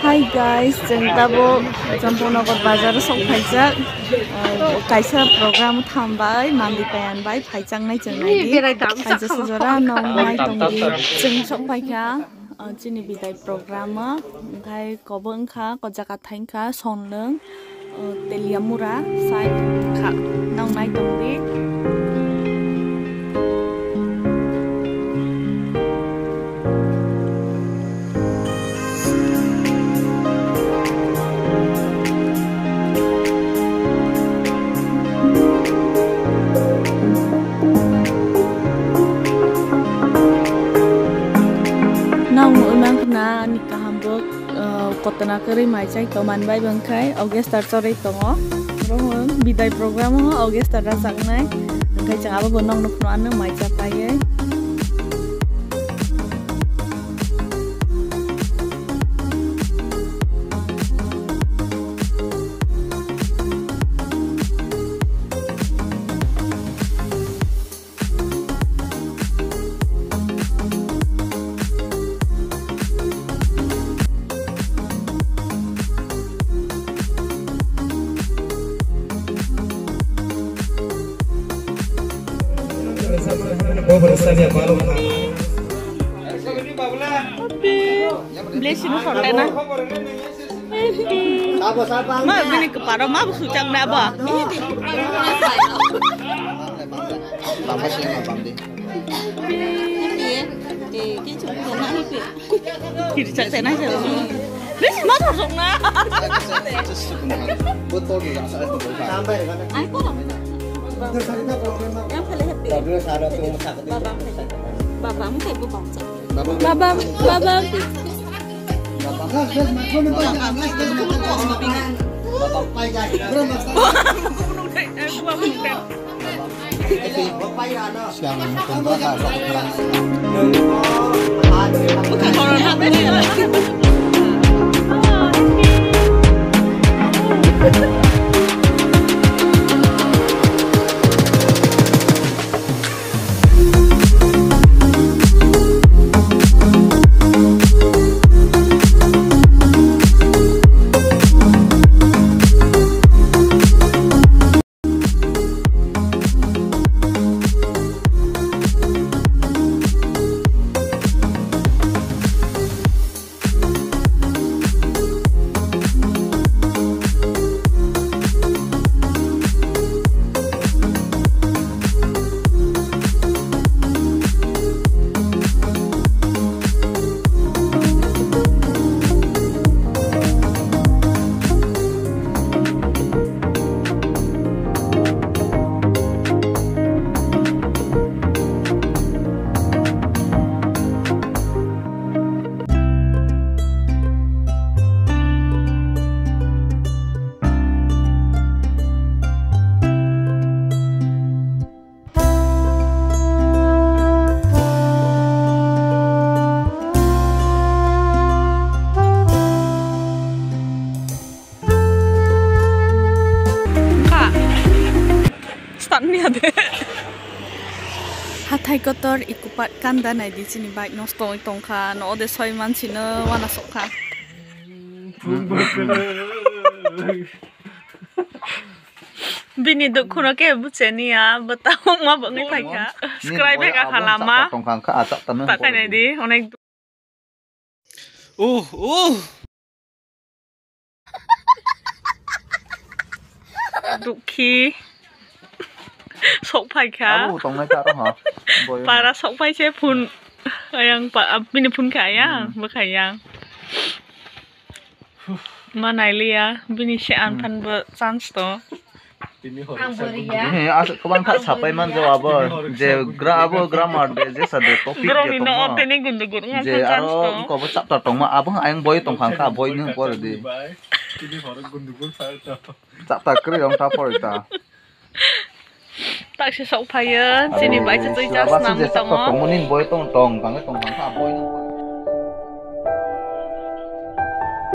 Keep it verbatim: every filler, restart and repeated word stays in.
Hi guys, chwng tabuk Champaknagar bazar o sok phaijak. Uh, kaisa program thambai, mandi payan bai, phaichang nai chwng nai di. Berai dam. Kaisa sakha sujora nong nai tong di. Chwng sok phaikha, uh, chini bidai program o, onkhe kobo wngkha, ko jaga thai wngkha, Sonlwng. O, Teliamura side kha, nang nai tong di. Nang nugwi mankha na ani kaham bo. Uh, kotona kwrwi mai chai tongmani bai bo wngkhai orchestra chorwi tongo. Oro hwn bidai program o orchestra rwjaknai. Wngkhai chwng abo bo nokno phunuknw ano mai cha paiwi. Blessing hotel na. Ma bini kepala ma bu sucak na ba. Tama sih nggak paham deh. Kiri cak tena aja. Please, ma thor sok na. Botol di rasa itu bukan. Ai ko. Yang paling happy. Baba, baba, baba. Baba, baba. Start niya de. Hathai kotor ikupat kanda nai di chini bike nosto oi tongkha, no ode soi mansi no wana sokha. Bini dukhuno khe bucheniya, bwtao ma bangwi phaikha. Subscribe kha khalama. Tongkha kha achak tano. Takai nai di, onek. Uh, uh. Dukhi. Sok phaikha. Abo tongnai ta ro ha. Para sok phai se phone. Ayang pa, bini phone kha ayang, bwkha ayang. Ma nailiya, bini se ang phan bo chance to. Ang bo riya. He, as, kwbang kha sapai man jawab bo, je gra-, abo grammar de, je sa de topic de tongma. Tini gundu gur ngang je aro chance to. Ko bo chapter tongma, abo ayang boi tongkha kha, boi nung pore di. Chapter kwrwi rong ta pore ta. Taksi sok phaio, chini bai se twi jas nang tongo. Nini boi tong tong, bangwi tong tong kha, boi nung.